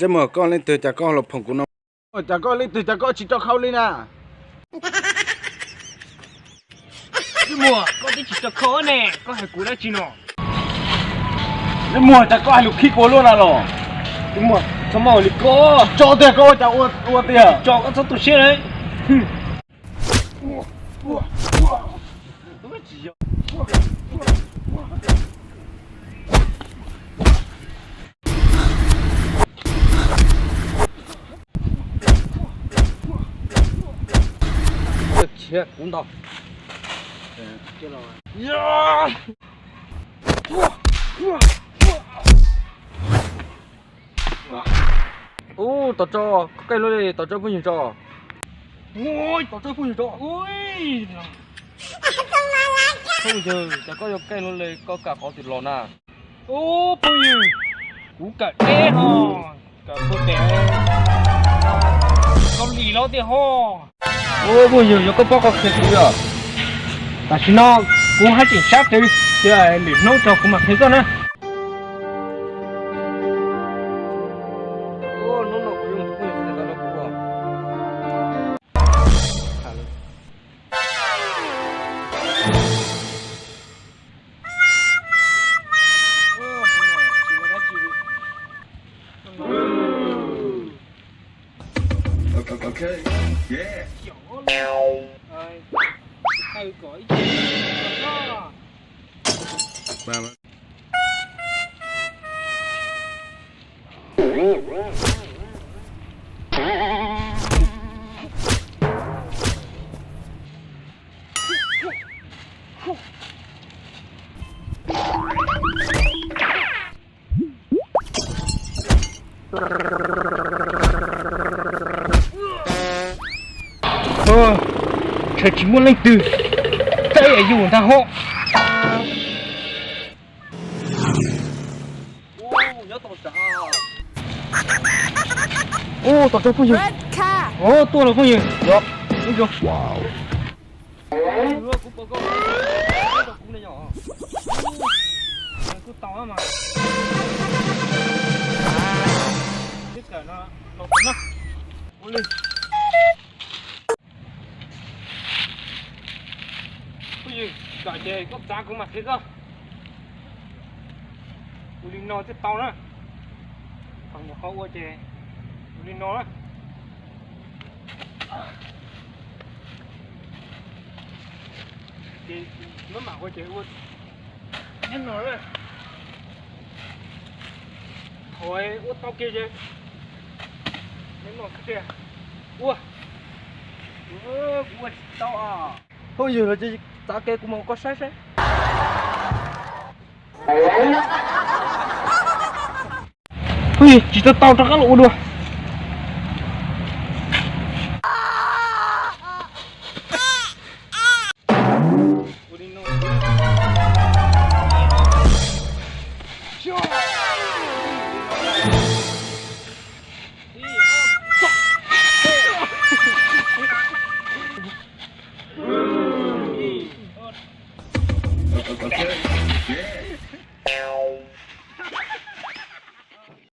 Ntsej muag, koj leej twg cas koj los phoom kuv no? Cas koj leej twg cas koj tsis rau khau li na? Ntsej muag, koj twb tsis rau khau ne, koj hais kuv dab tsi no? Ntsej muag, cas koj hais lus khib kuv luaj na los? Ntsej muag, txhob muaj li koj. Tso tiag, koj ua cas ua tiag. Tso, koj txhob tu siab na. Khiav kuv ntaus. Ub, Tom Tso, koj kaij luaj li, Tom Tso phooj ywg tso. Ub, Tom Tso phooj ywg tso. Phooj ywg, cas koj yuav kaij luaj li, koj kam qhov twg los na? Ub, phooj ywg, kuv kawm deb ho, kawm pem Kaus Lim los tiag ho. Ub, phooj ywg, yog koj paub qhov qhia kuv yog. Tam sim no kuv haj tseem sab twv, ces lwm hnub tso kuv mam qhia koj na. Ntshe tsis muaj leej twg txawj yus ntag ho. Ub, tom tso phooj ywg. Ub, tuaj los phooj ywg. Ub, kuv pom koj, kuv ne yom. Kuj tau mas. Twb kawm no los pom na. Ua li. Phooj ywg, kawm ces koj txav kuv mam qhia koj. Ua li no thiaj tau na. Thaum nyuam qhuav ua ces ua li no na. Ces maj mam ua ces ua nyob no na. Thaum ua tau kiag ces nyob no xwb tiag. Ua, kuv ua tsis tau. Phooj ywg, los txav kev kuv mus koj saib saib. Phooj ywg, tsis tau tau, rov qab los ua dua.